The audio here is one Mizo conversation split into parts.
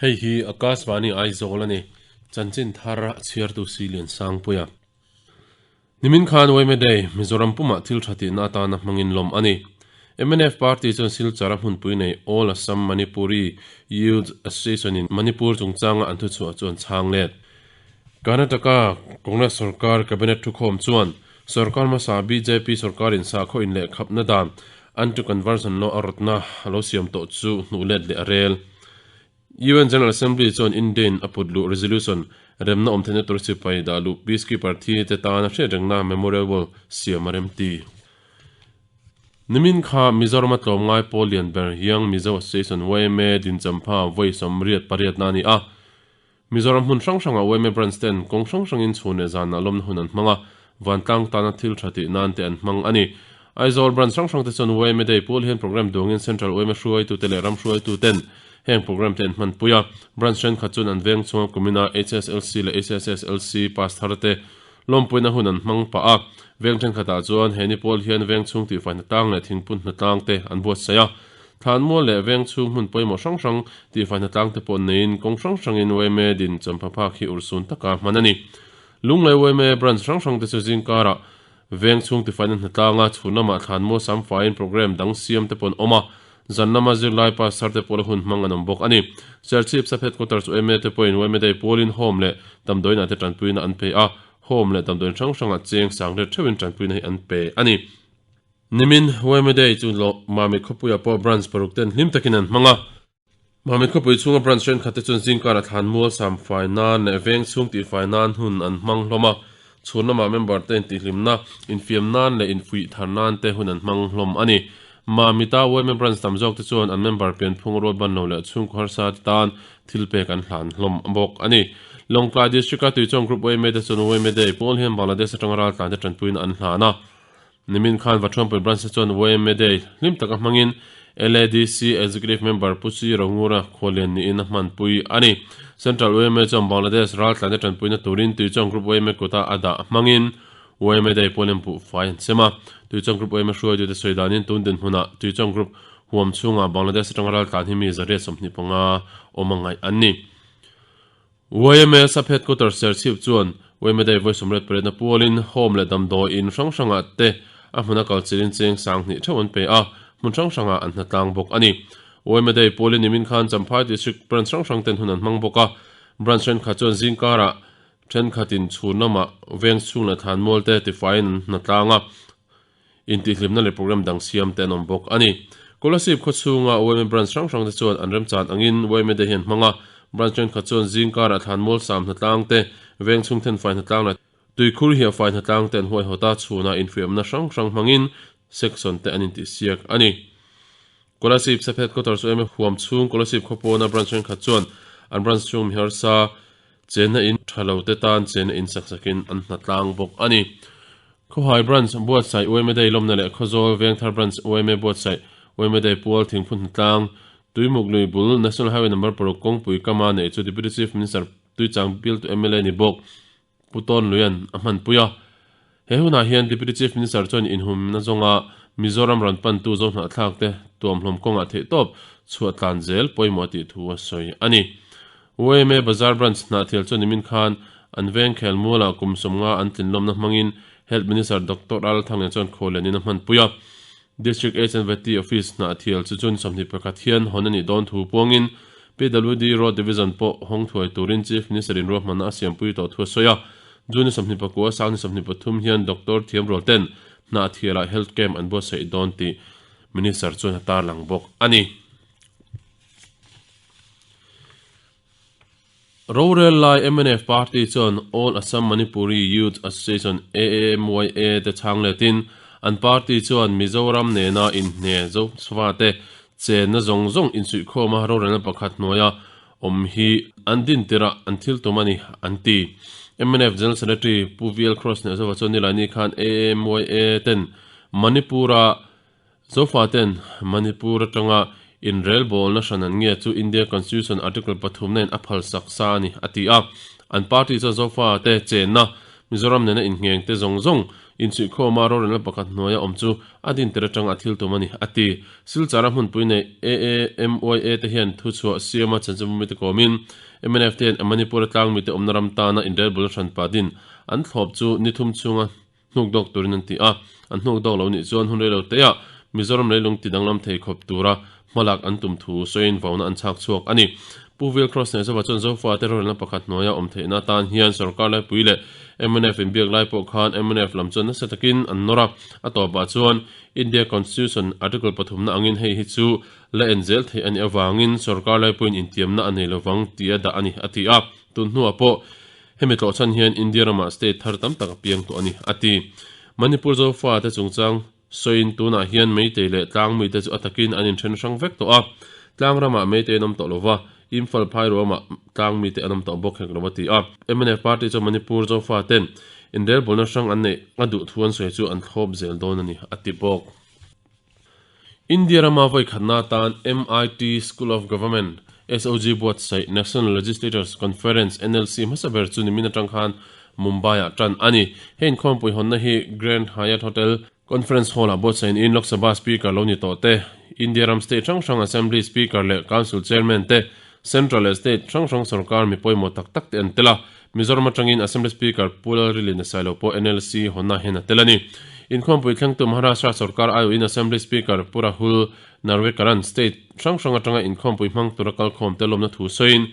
Hei hi Akashvani Aizawl a ni, chanchin thar a chhiartu Silian Sangpuia. Nimin khan Yma Day, Mizoram pumah thil tha tihna atana hmangin lawm a ni. Mnf party chuan Silchar a hmunpui nei All Assam Manipuri Youth Association in Manipur chungchanga an thuchhuah chu an chhang let. Karnataka Congress sorkar Cabinet thukhawm chuan sorkar hmasa bjp sorkarin sakhaw inlehkhapna dan Anti-Conversion Law a rawtna a lo siam tawh chu hnuh let leh a rel. UN General Assembly chuan Indian a put luh resolution remna awm theihna tur sipai dah luh peacekeeper thi te tana hriat rengna memorial wall siam a remti. Nimin kha Mizoram a tlawmngai pawl lian ber Young Mizo Association, yma, Dinchampha vawi 88 na a ni a. Mizoram hmun hrang hrangah yma branch ten kawng hrang hrangin chhun leh zanah lawmna hun an hmang a, vantlang tana thil tha tih nan te an hmang a ni. Aizawl branch hrang hrang te chuan yma Day pual hian programme duangin Central yma hruaitute leh ram hruaituten heng programme te an hmanpui a. Branch thenkhat chuan an veng chhunga kumina HSLC leh HSSLC pass thar te lawmpuina hun an hmang pah a. Veng thenkhatah chuan he ni pawl hian veng chhung tihfai hnatlang leh thingpun hnatlang te an buatsaih a. Thlanmual leh veng chhung hmun pawimawh hrang hrang tihfai hnatlang te pawh neiin kawng hrang hrangin yma din champha phak hi urhsun taka hman a ni. Lunglei yma branch hrang hrang te chu zingkarah veng chhung tifaina hnatlanga chhun lamah thlanmual samfaiin programme dang siam te pawh an awm a, zan lama zirlai pastor te pawh la hun hmang an awm bawk a ni. Serchhip Sub Headquarters yma te pawhin yma Day pualin home leh damdawiinah te tanpuina an pe a, home leh damdawiin hrang hrangah cheng sangriat theuhin tanpuina hi an pe a ni. Nimin yma Day chu lawh Mamit khawpuiah pawh branch paruk ten hlim takin an hmang a. Mamit khawpui chhunga branch thenkhat te chuan zingkarah thlanmual samfai nan leh veng chhung tihfai nan hun an hmang hlawm a. Chhun lamah member te intihhlimna, infiam nan leh infuih thar nan te hun an hmang hlawm a ni. Mamita yma branch tam zawk te chuan an member pianphung rual ban lo leh chhungkaw harsa te tan thil pek an hlan hlawm bawk a ni. Lawngtlai District-a Tuichawng Group yma te chuan yma Day pawl hian Bangladesh atanga raltlan te tanpuina an hlan a. Nimin khan Vathuampui Branch te chuan yma Day hlim taka hmangin LADC Executive Member Pu Chi Rongura khualian niin a hmanpui a ni. Central yma chuan Bangladesh raltlaina tanpuina turin Tuichawng Group yma kuta a dah hmangin yma Day pawlin buhfai an sem a. Tuichawng Group yma hruaitute sawi danin tun dinhmunah Tuichawng Group huam chhungah Bangladesh atanga raltlan hi mi 125 awm a ngaih an ni. Yma Sub Headquarters Serchhip chuan yma Day vawi 98 na pualin Home leh damdawi in hrang hrangah te a hmuna kal chilin cheng 2000 theuh an pe a, hmun hrang hrangah an hnatlang bawk a ni. Yma Day pualin nimin khan Champhai District Branch hrang hrang ten hun an hmang bawk a, Branch thenkhat chuan zingkarah thenkhatin chhun lamah veng chhung leh thlanmual te tifaiin an hnatlang a, Intihhlimna leh programme dang siam te an awm bawk a ni. Kolasib khaw chhunga yma branch hrang hrang te chuan an remchan angin yma Day hi an hmang a, branch thenkhat chuan zingkarah thlanmual sam hnatlang te, veng chhung thenfai hnatlang leh tuikhur hiahfai hnatlang te an huaihawt a, chhunah infiamna hrang hrang hmangin section te an intihsiak a ni. Kolasib Sub Headquarters yma huam chhung Kolasib khaw pawna branch thenkhat chuan an branch chhung miharsa chenna in tha lo te tan chenna in sak sakin an hnatlang bawk a ni. Khawhai Branch buatsaih yma Day lawmna leh Khawzawl Vengthar Branch yma buatsaih yma Day pual thingphun hnatlang Tuimuk lui bul National Highway Number paruk kawngpui kama neih chu Deputy Chief Minister Tuichang Bialtu mla ni bawk Pu Tawn Luian a hmanpui a. He hunah hian Deputy Chief Minister chuan inhumna zawnga Mizoram rawn pantu Zohnahthlak te tuamhlawm kawngah theihtawp chhuah tlan zel pawimawh tih thu a sawi a ni. Yma Bazar Branch hnahthial chuan nimin khan an veng khel mualah kum 50 an tlinlawmna hmangin Health Minister Doctor Al Thanglen chuan khuallianin a hmanpui a. District Aids and Vety Office hnahthial chu June 21 hian hawn a nih dawn thu puangin PWD Road Division pawh hawng thuai turin Chief Minister in ruahmanna a siampui tawh thu a sawi a. June 29 sang ni 23 hian Doctor Thiamrual ten hnahthialah Health Camp an buatsaih dawn tih Minister chuan a tarlang bawk a ni. Rorel lai mnf party chuan All Assam Manipuri Youth Association, AAMYA, te chhang letin an party chuan Mizoram nena inhne Zofa te chenna zawng zawng insuihkhawma rorelna pakhat hnuaia awm hi an din tirh an thil tum a ni, an ti. Mnf General Secretary Pu VL Cross Hnehzova chuan Nilaini khan AAMYA ten Manipur-a Zofa ten Manipur atanga inrelbawlna hran an nge chu India Constitution Article pathum na in a phal sak sa a ni, a ti a. An party chuan Zofa te chenna Mizoram nena inngheng te zawng zawng Insuihkhawma rorelna pakhat hnuaia awm chu a din tir atanga a thil tum a ni, a ti. Silchara hmunpui nei AAMYA te hian thuchhuah siama chanchinbumite kawmin mnf te hian Manipur-a tlangmite awmna ram tana inrelbul hranpa din an thlawp chu ni thum chhunga hnuk dawk turin an ti a, an hnuk dawk lo nih chuan hun reilo teah Mizoram leilung ti danglam thei khawp tura hmalak an tum thu sawiin vauna an chhak chhuak a ni. Pu Vil Cross Hnehzova chuan Zofa te rorelna pakhat hnuaia awm theihna atan hian sorkar laipui leh mnf inbiak lai pawh khan mnf lam chuan nasa takin an nawr a, a tawpah chuan India Constitution Article pathumna angin hei hi chu la en zel theih a nih avangin sorkar laipuiin intiamna a nei lovang tia dah a ni, a ti a. Tun hnuah pawh Hemi tlawhchhan hian India ramah state thar tam tak a piang tawh a ni, a ti. Manipur Zofa te chungchang sawiin tunah hian Meitei leh Tlangmite chu a takin an inthen hrang vek tawh a, tlang ramah Meitei an awm tawh lo va, Imphal phai ruamah Tlangmite an awm tawh bawk hek lo a ti a. Mnf party chuan Manipur Zofa ten inrelbawlna hrang an neih a duh thu an sawi chu an thlawp zel dawn a ni, a ti bawk. India rama vawi khatna atan MIT School of Government, SOG, buatsaih National Legislators Conference, NLC, hmasa ber chu nimin atang khan Mumbai-ah tan a ni. He inkhawmpui hawnna hi Grand Hyatt Hotel Conference Hall-ah buatsaihin in Lok Sabha Speaker lo ni tawh te, India ram state hrang hrang Assembly Speaker leh Council Chairman te, Central leh State hrang hrang sorkar mi pawimawh tak tak te an tel a. Mizoram atangin Assembly Speaker Pu Lalrilin Sailo pawh NLC hawnna hian a tel a ni. Inkhawmpui thlengtu Maharashtra sorkar aiawhin Assembly Speaker Pu Rahul Narwekaran state hrang hrang atanga inkhawmpui hmang tura kalkhawmte lawmna thu sawiin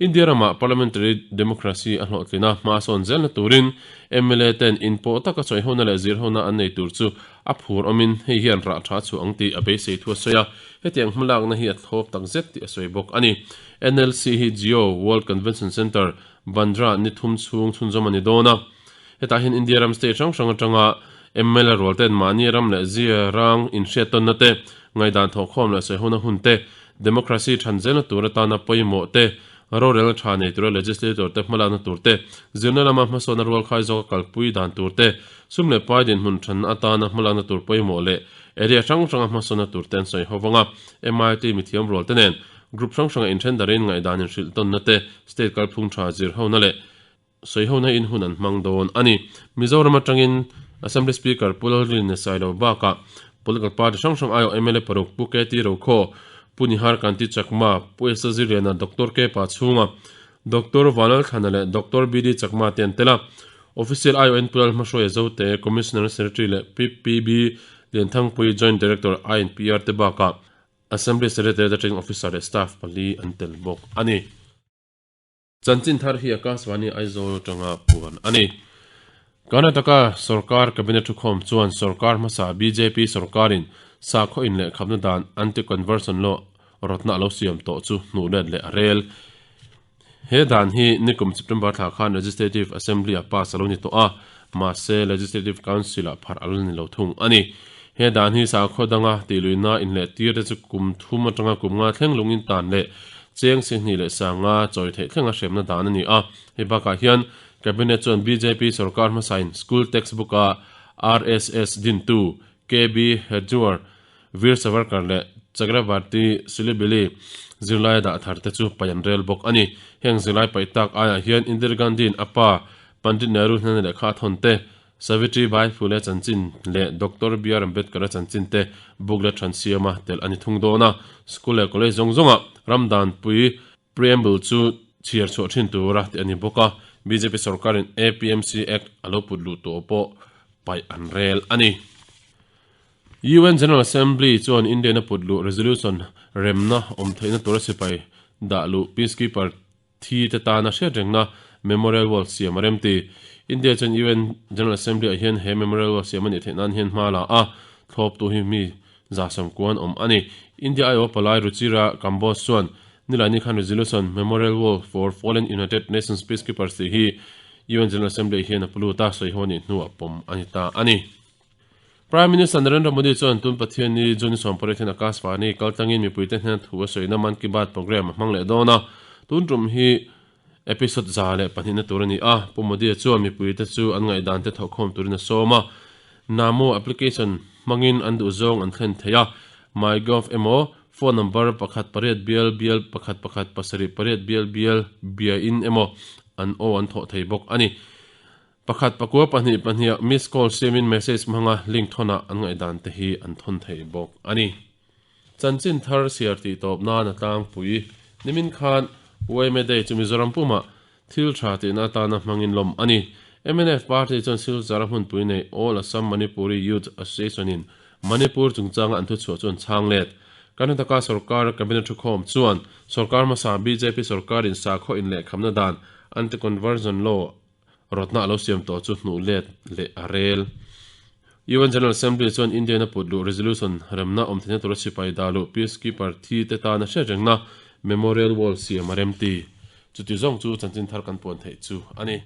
India ramah parliamentary democracy a hlawhtlin a, hma sawn zelna turin mla ten inpawh taka chawihona leh zirhona an nei tur chu a phur awmin hei hian rah tha chhuah ang tih a beisei thu a sawi a, hetiang hmalakna hi a thlawp takzet tih a sawi bawk a ni. NLC hi Jio World Convention Centre, Bandra ni thum chhung chhunzawm a ni dawn a. Hetah hian India ram state hrang hrang atanga mla rual ten mahni ram leh zia rang inhriattawnna te, ngaihdan thawhkhawm leh sawihona hun te, democracy than zelna tur atana pawimawh te, rorelna tha nei tura legislator te hmalakna tur te, zirna lama hmasawnna rualkhai zawka kalpui dan tur te, sum leh pai dinhmun thanna atana hmalakna tur pawimawh leh area hrang hranga hmasawnna tur te an sawi ho vang a. MIT mithiam rual te nen Group hrang hranga inthen darin ngaihdan inhrilh tawnna te, state kalphung tha zir hona leh sawi hona in hun an hmang dawn a ni. Mizoram atangin Assembly Speaker Pu Lalrinna Sailo bakah political party hrang hrang aiawh mla paruk Pu KT Rokhaw, Pu Nihar Kanti Chakma, Pu Esa Zirliana, Doctor K Pachhunga, Doctor Vanlalthlana leh Doctor BD Chakma te an tel a. Official aiawhin Pu Lalhmahruaia Zote, Commissioner Secretary leh PPB Lianthangpui Joint Director INPR te bakah Assembly Secretariat atangin Officer leh Staff pali an tel bawk a ni. Chanchin thar hi Akashvani Aizawl atanga puan a ni. Karnataka sorkar Cabinet thukhawm chuan sorkar hmasa bjp sorkarin sakhaw inlehkhamna dan Anti-Conversion Law rawtna a lo siam tawh chu hnuh let leh a rel. He dan hi nikum September thla khan Legislative Assembly-ah pass a lo ni tawh a, mahse Legislative Council-ah pharh a la ni lo thung a ni. He dan hi sakhaw danga tihluihna inlehtir te chu kum thum atanga kum nga thleng lungin tan leh cheng sihnih leh sanga chawi theih thlenga hremna dan a ni a. Hei bakah hian Cabinet chuan bjp sorkar hmasain school textbook-a RSS dintu KB Hedgewar Veer Savarkar leh Chakravarti Silibili zirlaia dah thar te chu paih an rel bawk a ni. Heng zirlai paih tak aiah hian Indira Gandhi-in a pa Pandit Nehru hnena lehkha a thawn te, Savitri Bai Phule chanchin leh Doctor BR Ambedkar-a chanchin te booklet hran siama telh a ni thung dawn a. School leh college zawng zawngah ramdanpui preamble chu chhiar chhuah thin tura tih a ni bawk a. Bjp sorkarin APMC Act a lo put luh tawh pawh paih an rel a ni. UN General Assembly chuan Indian-a put luh resolution remna awm theihna tura sipai dah luh peacekeeper thi te tana hriat rengna memorial wall siam a remti. India chuan UN General Assembly-ah hian he memorial wall siam a nih theih nan hian hma la a, thlawptu hi mi za sawmkuan awm a ni. India aiawh palai Ruchira Kamboj chuan Nilaini khan resolution Memorial Wall for Fallen United Nations Peacekeepers tih hi UN General Assembly-ah hian a pu lut a, sawiho a nih hnuah pawm a ni ta a ni. Prime Minister Narendra Modi chuan tun Pathianni June 18 hian Akashvani kaltlangin mipuite hnena thu a sawina Mann Ki Baat programme a hmang leh dawn a, tun tum hi episode 102na tur a ni a. Pu Modi-a chuan mipuite chu an ngaihdante thawhkhawm turin a sawm a, Namo application hmangin an duhzawng an thlen thei a, MyGov emaw phone number pakhat pariat bial bial pakhat pakhat pasarih pariat bial bial biain emaw an aw an thawh thei bawk a ni. Pakhat pakua pahnih pahnih ah miss call siamin message hmanga link thawnah an ngaihdan te hi an thawn thei bawk a ni. Chanchin thar chhiar tih tawp nan a tlangpui. Nimin khan yma Day chu Mizoram pumah thil tha tihna atana hmangin lawm a ni. Mnf party chuan Silchar a hmunpui nei All Assam Manipuri Youth Association in Manipur chungchanga an thuchhuah chu an chhang let. Karnataka sorkar cabinet thukhawm chuan sorkar hmasa bjp sorkarin sakhaw inlehkhamna dan Anti-Conversion Law Rawtna a lo siam tawh chu hnuh let leh a rel. UN General Assembly chuan India-in a put luh resolution remna awm theihna tura sipai dah luh peacekeeper thi te tana hriat rengna memorial wall siam a remti. Chuti zawng chu chanchin thar kan puan theih chu a ni.